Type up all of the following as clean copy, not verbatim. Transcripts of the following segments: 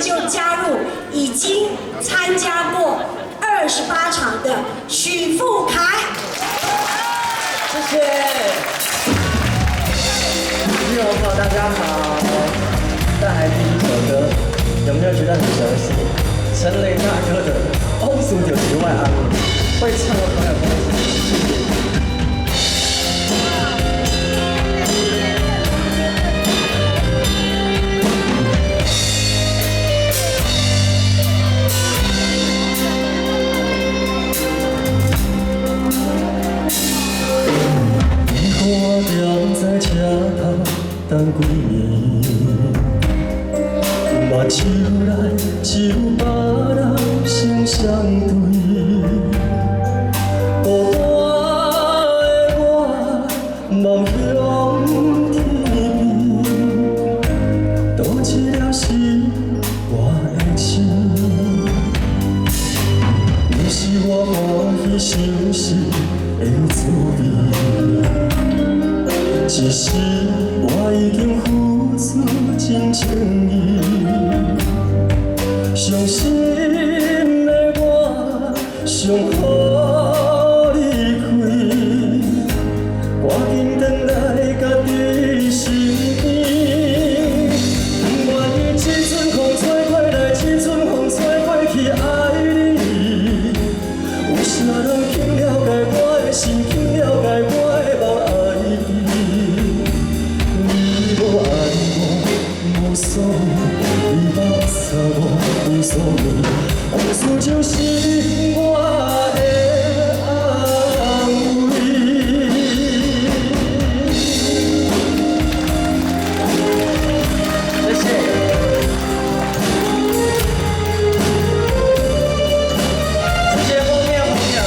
就加入已經參加過28場的許富凱。謝謝。基隆朋友大家好，帶來第一首歌，有沒有覺得很熟悉？陳雷大哥的《往事就是我的安慰》，會唱的朋友跟我一起，謝謝。你予我踮在車頭等幾暝，目睭內只有別人心相對，孤單的我望向天邊，佗一粒是我的心，不是我歡喜相思的滋味。只是我已經付出真情意，傷心的我想予離開，趕緊轉來家己身邊。不願意這陣風吹過來，這陣風吹過去，愛你。有啥人肯了解我的心，肯了解我的夢，愛你。你無愛我無所謂，你放捨我無所謂，往事就是我的安慰。謝謝。謝謝封面朋友。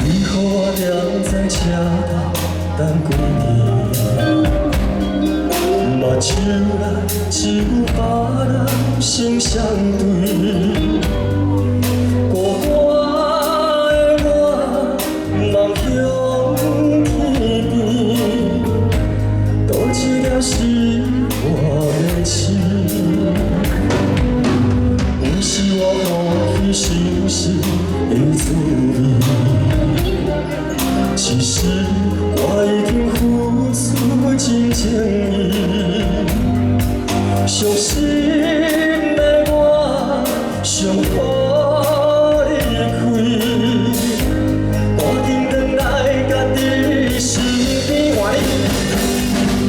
你予我踮在車頭等幾暝，目睭內只有別人心相對，孤單的我望向天邊，佗一粒是我的心，不是我歡喜相思的滋味。只是我已經付出真情意，傷心的我想予離開，趕緊轉來家己身邊。換你。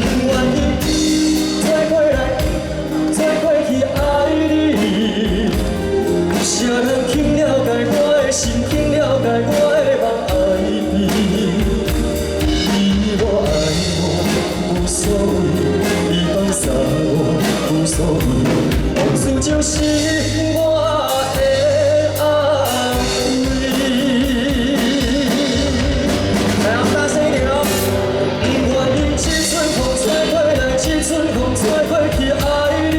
不願意再過來，再過去愛你。有啥人肯了解我的心，肯了解我的夢，愛你。你無愛我無所謂，你放捨我無所謂，往事就是我的安慰。來，我們大聲一點哦。不願意這陣風吹過來，這陣風吹過去，愛你。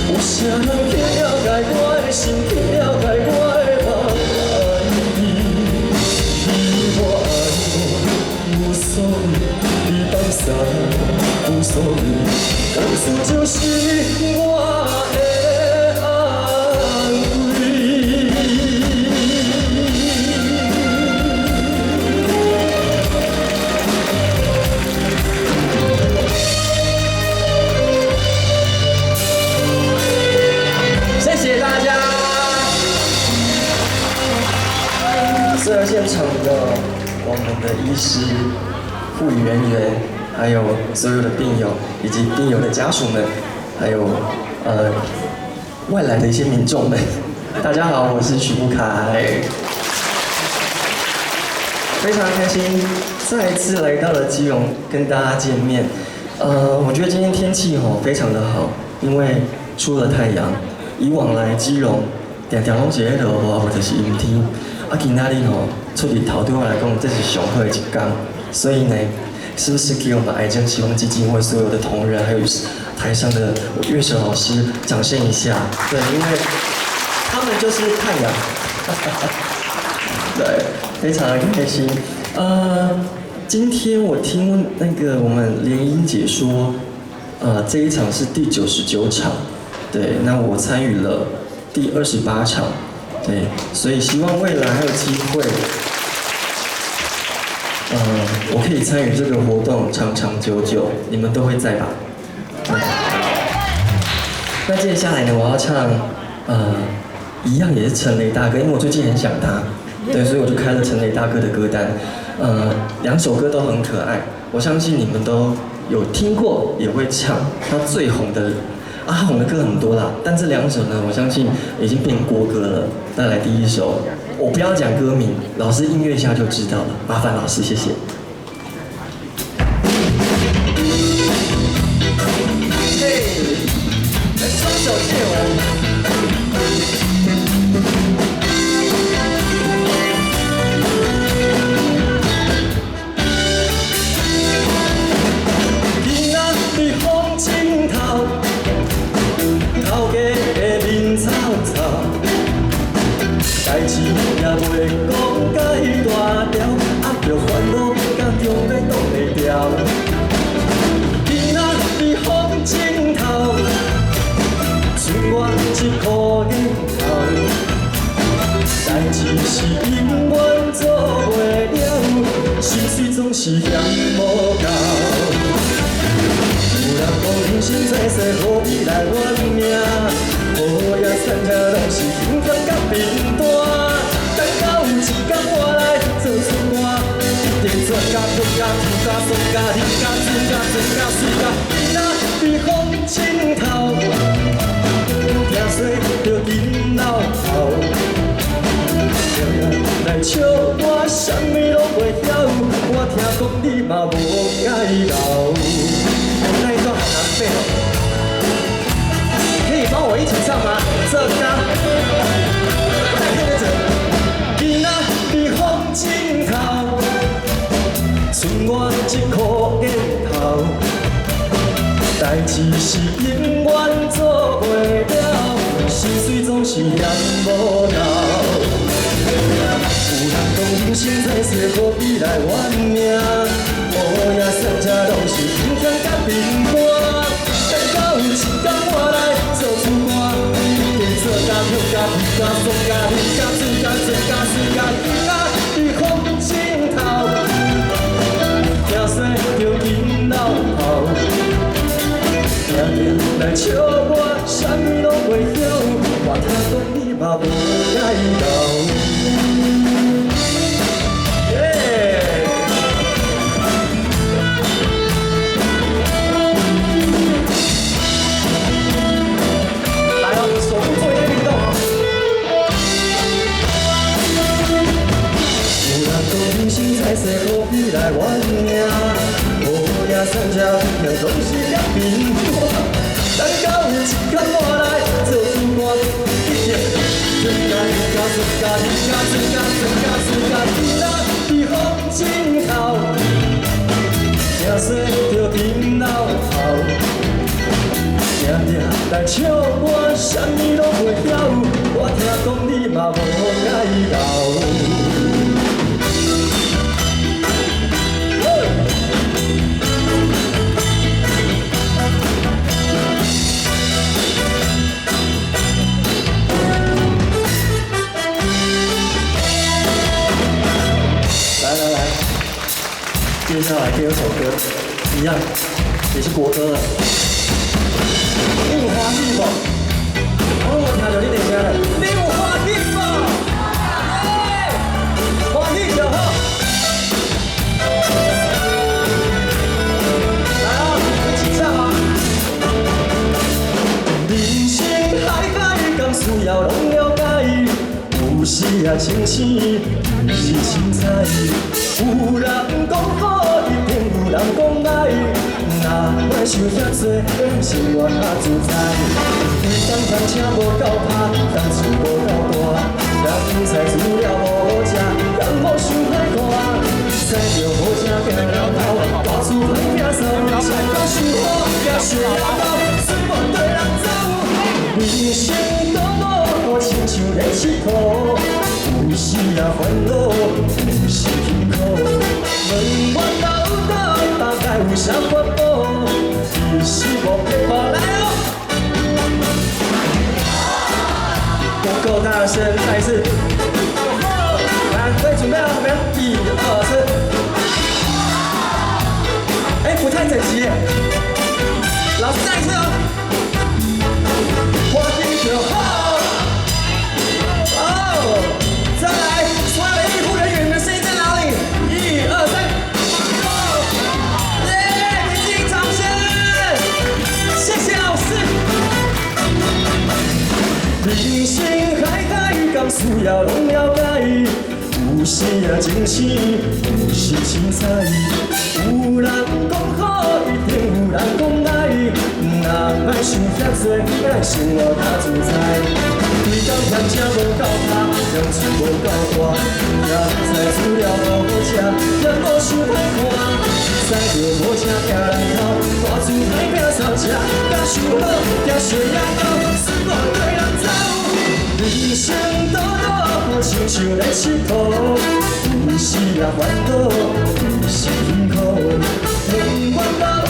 有啥人肯了解我的心，肯了解我的夢，愛你。你無愛我無所謂，你放捨我無所謂，往事就是我的安慰。謝謝大家。所有現場的我們的醫師、護理人員，還有所有的病友以及病友的家屬們，還有外來的一些民眾們，大家好，我是許富凱，非常開心再次來到了基隆跟大家見面。我覺得今天天氣吼非常的好，因為出了太陽。以往來基隆，定定攏是咧落雨或者是陰天，啊，今仔日吼出日頭對我來講，這是上好的一天。所以呢，是不是給我們癌症希望基金會所有的同仁，還有台上的樂手老師掌聲一下？對，因為他們就是太陽。對，非常的開心。今天我聽那個我們蓮英姐說，這一場是第99場，對，那我參與了第28場，對，所以希望未來還有機會，我可以參與這個活動長長久久，你們都會在吧？那接下來呢，我要唱，一樣也是陳雷大哥，因為我最近很想他，對，所以我就開了陳雷大哥的歌單，兩首歌都很可愛，我相信你們都有聽過，也會唱。他最紅的，阿紅的歌很多啦，但這兩首呢，我相信已經變國歌了。帶來第一首，我不要講歌名，老師音樂下就知道了，麻煩老師，謝謝。嘿，來雙手借我。囡仔伫风枕頭，頭家的面臭臭，代誌也袂講甲伊大條，壓著煩惱甲中欲擋袂牢。囡仔伫風枕頭，剩我一箍煙頭，代誌是永遠做袂了，心碎總是嫌無夠。有人講人生在世何必來怨命，好野散車攏是輕佻甲貧惰。等到有一天我來做主歌，一定做甲哭甲吐甲爽甲忍甲醉甲醉甲水甲。囡仔伫風枕頭，聽說著緊老頭，定定來笑我啥物攏袂曉，我聽講你嘛無介老。那一段好難背哦，可以幫我一起唱嗎？這歌，再看個準。囡仔伫風枕頭，剩我一箍煙頭，代誌是永遠做袂了，心碎總是嫌無夠。有人講人生在世何必來怨命，好野散車攏是輕佻甲貧惰。等到有一天我來做主歌，一定做甲哭甲吐甲爽甲忍甲醉甲醉甲水甲。囡仔伫風枕頭，聽說著緊老頭，定定來笑我啥物攏袂曉，我聽講你嘛無介老。耶！來哦，手部做一點運動哦。有人講人生在世何必來怨命，好野散車聽總是嫌貧惰。等到有一天我來做主歌，一定做甲忍甲爽甲忍甲醉甲醉甲水甲。囡仔伫風枕頭，聽說著緊老頭，定定來笑我啥物攏袂曉，我聽講你嘛無介老。來來來，接下來第二首歌，一樣，也是國歌了。你有歡喜無？我有聽到你佇聲咧，你有歡喜無？欸，歡喜就好。來哦，一起唱哦。人生海海，敢需要攏了解？有時也清醒，有時凊彩。有人講好，一定有人講歹。若莫想遐濟，生活較自在。規工牽車無夠拍，當厝無夠大，人菜煮了無好食，感冒傷歹看。驶著好车惊人偷，大厝歹摒扫，人生讲伤好，惊血压高，水无缀人走。人生短短，亲像咧𨑨迌，有时也烦恼，有时辛苦。问我到底大概有啥法宝？其实无撇步来哦。不够大声，再一次。来，各位准备好没有？一、二、三。哎，不太整齐耶。老師再一次哦。歡喜就好。哦，再來，所有的醫護人員，你們聲音在哪裡？一、二、三。哦，耶！給自己掌聲。謝謝老師。人生海海，甘需要攏了解？有時也真生，有時凊彩。有人講好，一定有人講歹。人莫想遐濟，咱生活較自在。規工嫌車無夠拍，嫌厝無夠大，嫌菜煮了無好食，嫌某傷歹看。駛著好車驚人偷，大厝歹摒掃車，驚傷好，驚血壓高，水無缀人走。人生短短，親像咧𨑨迌，有時也煩惱，有時辛苦。問我到底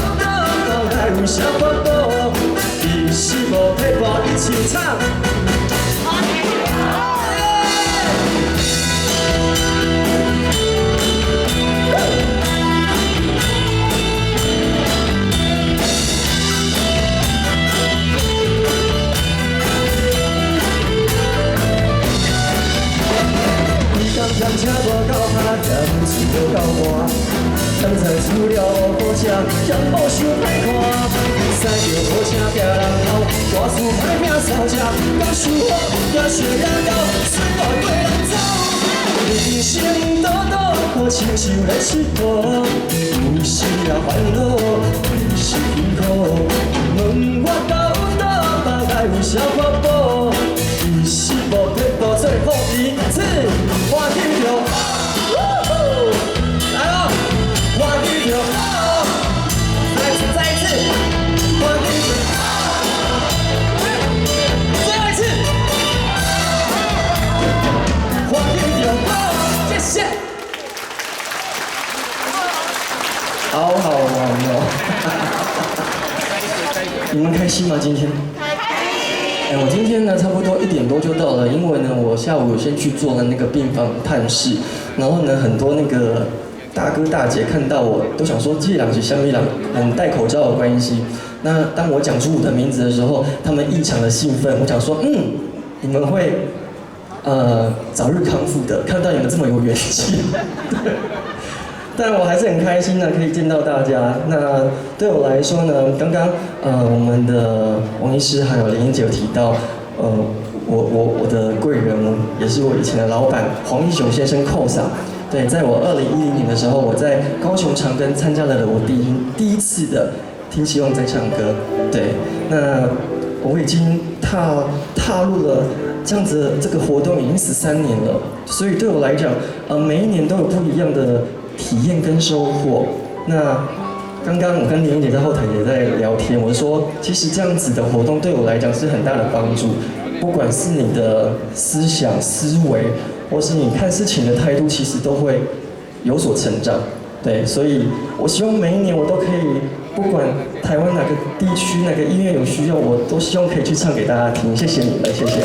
到底有啥法寶？其實無撇步，一起唱。嫌車無夠拍，嫌厝無夠大，嫌菜煮了無好食，嫌某傷歹看。駛著好車驚人偷，大厝歹摒掃車，講傷好，驚血壓高，水無缀人走。人生短短，親像咧𨑨迌，有時也煩惱，有時辛苦。問我到底大概有啥法寶？其實無撇步，最後一次，歡喜就來咯，歡喜就好，再一次，再一次，歡喜就好，最後一次，歡喜就好，謝謝。好好玩哦！你們開心嗎？今天？哎，我今天呢，差不多1點多就到了，因為呢，我下午先去做了那個病房探視，然後呢，很多那個大哥大姐看到我，都想說這人是啥物人，很戴口罩的關係。那當我講出我的名字的時候，他們異常的興奮。我想說，你們會早日康復的，看到你們這麼有元氣。但我還是很開心呢，可以見到大家。那對我來說呢，剛剛我們的王醫師還有連英姐有提到，我的貴人也是我以前的老闆黃義雄先生寇桑。對，在我2010年的時候，我在高雄長庚參加了我第一次的聽希望在唱歌。對，那我已經踏入了這樣子這個活動已經13年了，所以對我來講，每一年都有不一樣的體驗跟收穫。那剛剛我跟連英姐在後台也在聊天，我說其實這樣子的活動對我來講是很大的幫助，不管是你的思想思維，或是你看事情的態度，其實都會有所成長。對，所以我希望每一年我都可以，不管台灣哪個地區哪個醫院有需要，我都希望可以去唱給大家聽。謝謝你們，謝謝。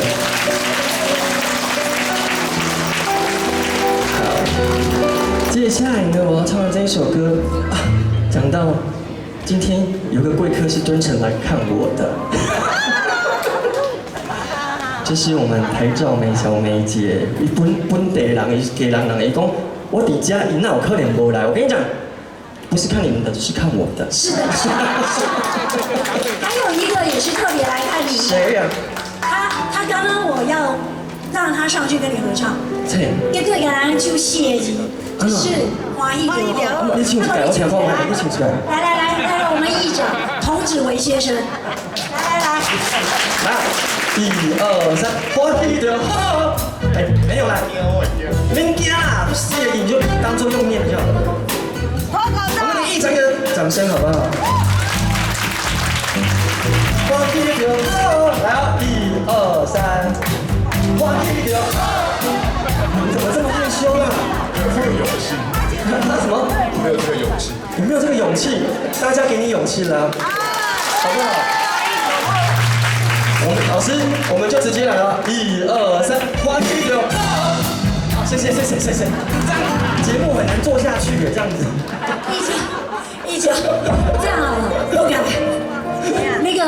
接下來呢，我要唱的這一首歌啊，講到今天有個貴客是專程來看我的，這是我們台照梅小梅姐，伊本地人，伊是家人人，伊講我佇遮，伊哪有可能無來？我跟你講，不是看你們的，是看我的。是的，是的。還有一個也是特別來看你的。誰呀？他剛剛我要讓他上去跟你合唱。對。一個人就謝字，就是華一流。你唱一個，我聽看覓，你唱一個。來來來，來我們議長同志偉先生。來來來，來，一二三，歡喜就好。哎，沒有啦，免驚啦，四個你就當做用念就好了。我們給議長一個掌聲，好不好？歡喜就好，來哦，一二三，歡喜就好。你怎麼這麼害羞啊？沒有這個勇氣。他什麼？沒有這個勇氣。你沒有這個勇氣，大家給你勇氣了，好不好？我們老師，我們就直接來了，一二三，歡喜就好。謝謝謝謝謝謝，這樣節目很難做下去耶，這樣子。議長，議長，這樣好了，不敢。那個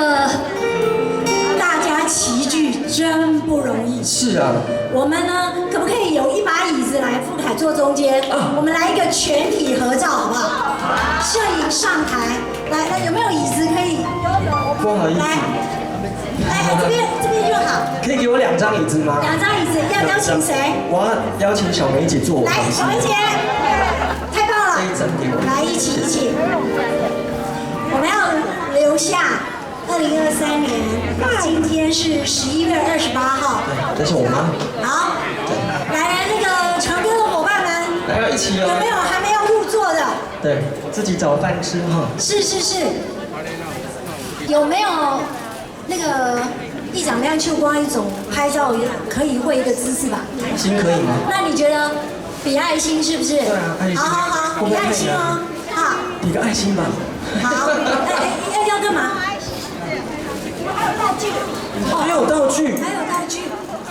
大家齊聚真不容易。是啊。我們呢，可不可以有一把椅子來富凱坐中間？啊，我們來一個全體合照，好不好？攝影上台，來來，有沒有椅子可以？不好意思。來，來這邊這邊就好。可以給我兩張椅子嗎？兩張椅子，要邀請誰？我要邀請小梅姐坐我旁邊。來，小梅姐，太棒了！這一張給我。來，一起一起。我們要留下2023年，今天是11月28號。對，這是我媽。好，來來，那個長庚的夥伴們，來要一起哦。有沒有還沒有入座的？對，自己找飯吃哈。是是是。有沒有那個議長亮秋光一種拍照可以會一個姿勢吧？愛心可以嗎？那你覺得比愛心是不是？對啊，愛心。好好好，比愛心哦，好。比個愛心吧。好，要幹嘛？還有道具。還有道具。還有道具。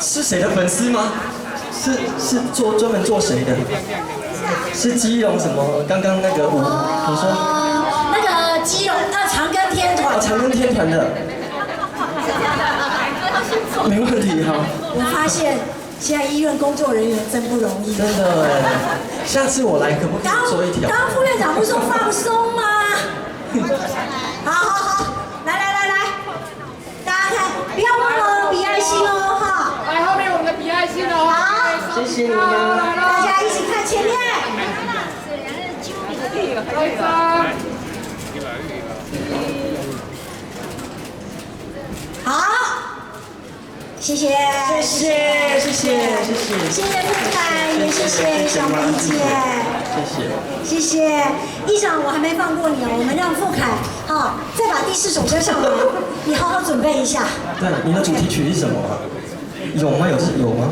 是誰的粉絲嗎？是做專門做誰的？是基隆什麼？剛剛那個舞，你說？那個基隆那長庚天團。哦，長庚天團的。沒問題哈。我發現現在醫院工作人員真不容易。真的哎，下次我來可不可以做一條？剛副院長不是說放鬆嗎？好好好，來來來來，大家看，不要忘了比愛心哦，哈。來後面我們的比愛心哦。好，謝謝你們。大家一起看前面。來一張。好，謝謝，謝謝，謝謝，謝謝，謝謝富凱，也謝謝小梅姐，謝謝，謝謝議長，我還沒放過你哦，我們讓富凱好再把第四首歌上來，你好好準備一下。對，你的主題曲是什麼啊？有嗎？有是有嗎？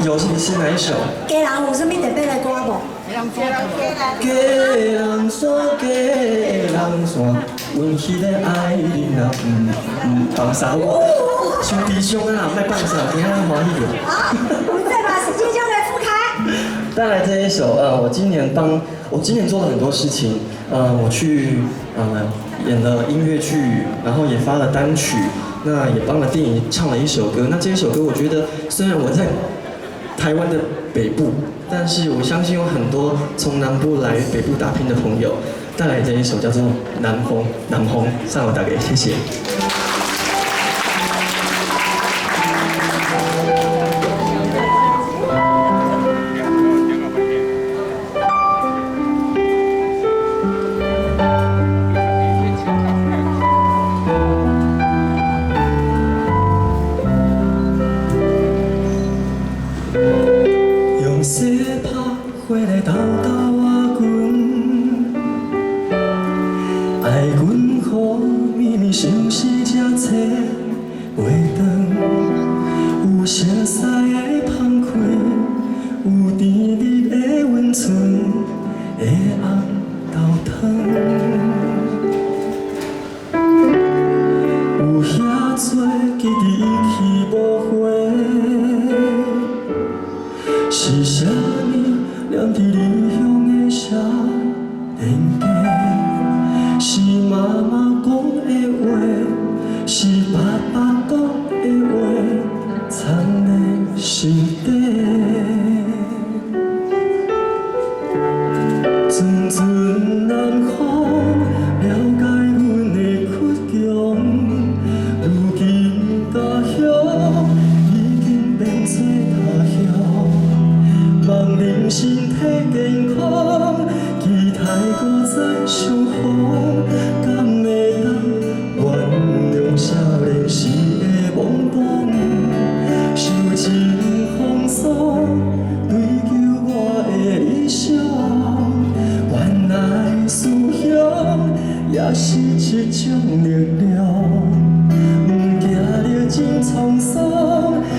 有是哪一首？家人有啥物特別的歌無？家人山，家人山，阮彼個愛你若毋放手我，傷悲傷啊，莫放手，聽咱歡喜著。好，我們再把時間交給富凱。帶來這一首，我今年做了很多事情，我去演了音樂劇，然後也發了單曲，那也幫了電影唱了一首歌。那這一首歌，我覺得雖然我在台灣的北部，但是我相信有很多從南部來北部打拼的朋友，帶來這一首叫做《南風》，南風，上我打給，謝謝。用雪拍火来斗斗我阮，爱阮予绵绵相思才找袂转，有熟似的芳开，有甜蜜的温存的红豆汤，有遐多记忆一去无回。是啥物念伫离乡的少年家？是媽媽講的話，是爸爸講的話，藏在心底。陣陣南風了解阮的倔強，如今家鄉已經變做他鄉。夢量，毋驚歷盡滄桑，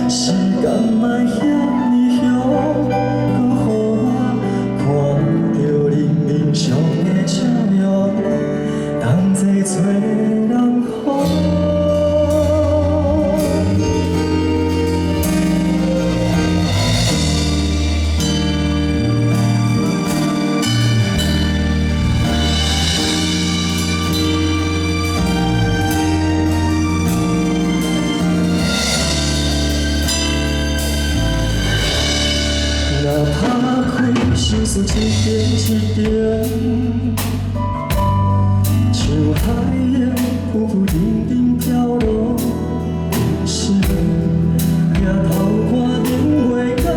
時間莫遐呢凶，閣予我看著恁面上的笑容，同齊吹南風。若拍開心事一層一層，像海湧浮浮沉沉飄落人生。抬頭看明月光，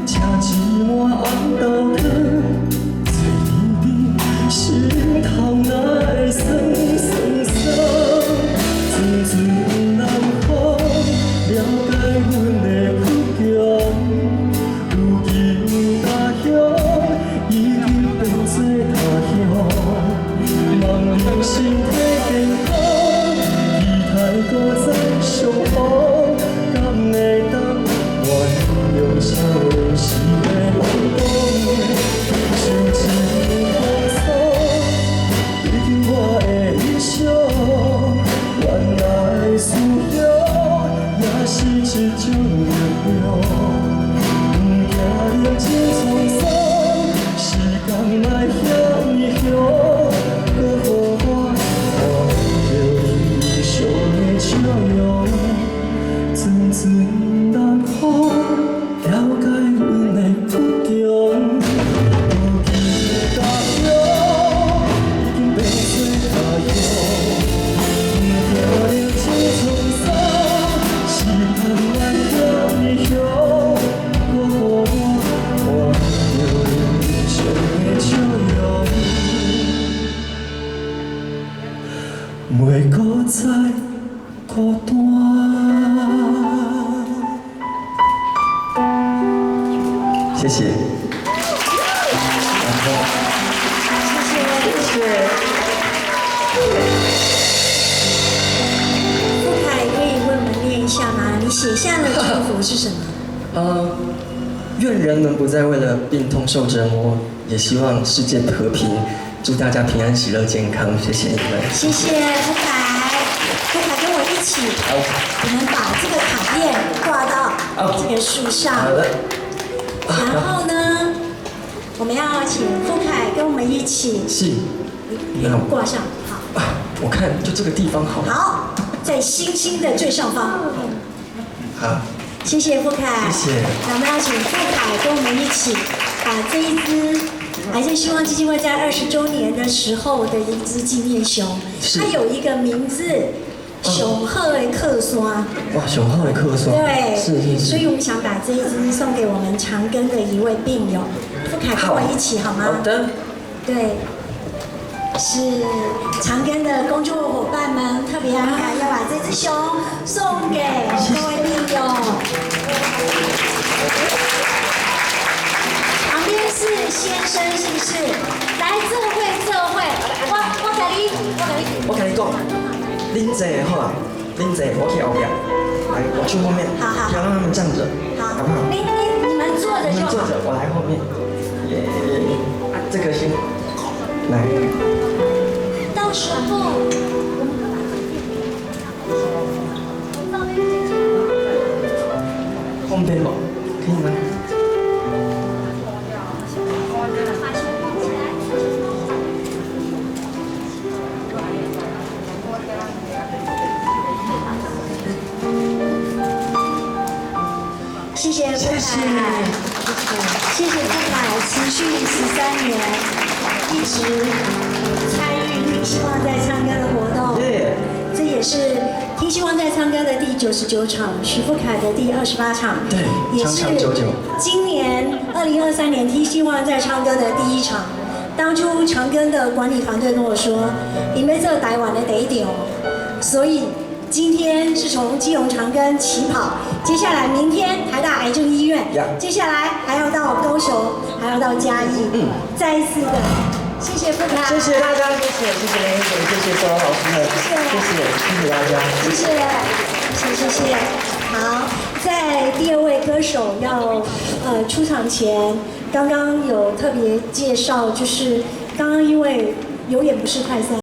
吃一碗紅豆湯，坐天邊，心頭哪會酸酸酸？陣陣南風，了解阮的倔強。如今家鄉已經變做他鄉，望恁身體健康，期待閣再相逢，敢會當原諒少年時的亂講？受盡風霜，已經我的理想，原來思鄉也是一種力量。毋驚歷盡滄桑，時間莫遐呢凶，閣予我看著恁面上的笑容，陣陣南風，了解阮的倔強。如今家鄉已經變做他鄉，毋驚歷盡滄桑，時間莫遐呢凶，閣予我看著恁面上的笑容，袂閣再孤單。謝謝。謝謝。富凱可以為我們念一下嗎？你寫下的祝福是什麼？願人們不再為了病痛受折磨，也希望世界和平，祝大家平安喜樂健康。謝謝你們。謝謝富凱，富凱跟我一起，我們把這個卡片掛到這個樹上。好的。然後呢，我們要請富凱跟我們一起，是，掛上。好。我看就這個地方好。好，在星星的最上方。好。謝謝富凱。謝謝。那我們要請富凱跟我們一起，把這一隻癌症希望基金會在20週年的時候的一隻紀念熊，它有一個名字，上好的靠山。哇，上好的靠山。對，是是是。所以我們想把這一隻送給我們長庚的一位病友，富凱跟我一起好嗎？好的。對，是長庚的工作夥伴們特別安排要把這隻熊送給各位病友。旁邊是先生，是不是？來，這會這會，我給你，我給你。我跟你講，恁坐好啊，恁坐，我去後面。來，我去後面。好好。不要讓他們站着。好，好不好？你們坐着就好。你們坐着，我來後面。耶，啊，這個先來。到時候我們後面嗎？可以嗎？謝謝富凱，謝謝富凱持續13年一直參與聽希望在唱歌的活動，這也是聽希望在唱歌的第99場，許富凱的第28場，對，也是今年2023年聽希望在唱歌的第一場。當初長庚的管理團隊跟我說，你們這台灣的第一場，所以今天是從基隆長庚起跑，接下來明天台大癌症醫院，接下來還要到高雄，還要到嘉義，再一次的謝謝富凱。謝謝大家，謝謝，謝謝林姐，謝謝所有老師們，謝謝謝，謝謝大家。謝謝，謝謝謝謝。好，在第二位歌手要出場前，剛剛有特別介紹，就是剛剛因為有眼不識泰山。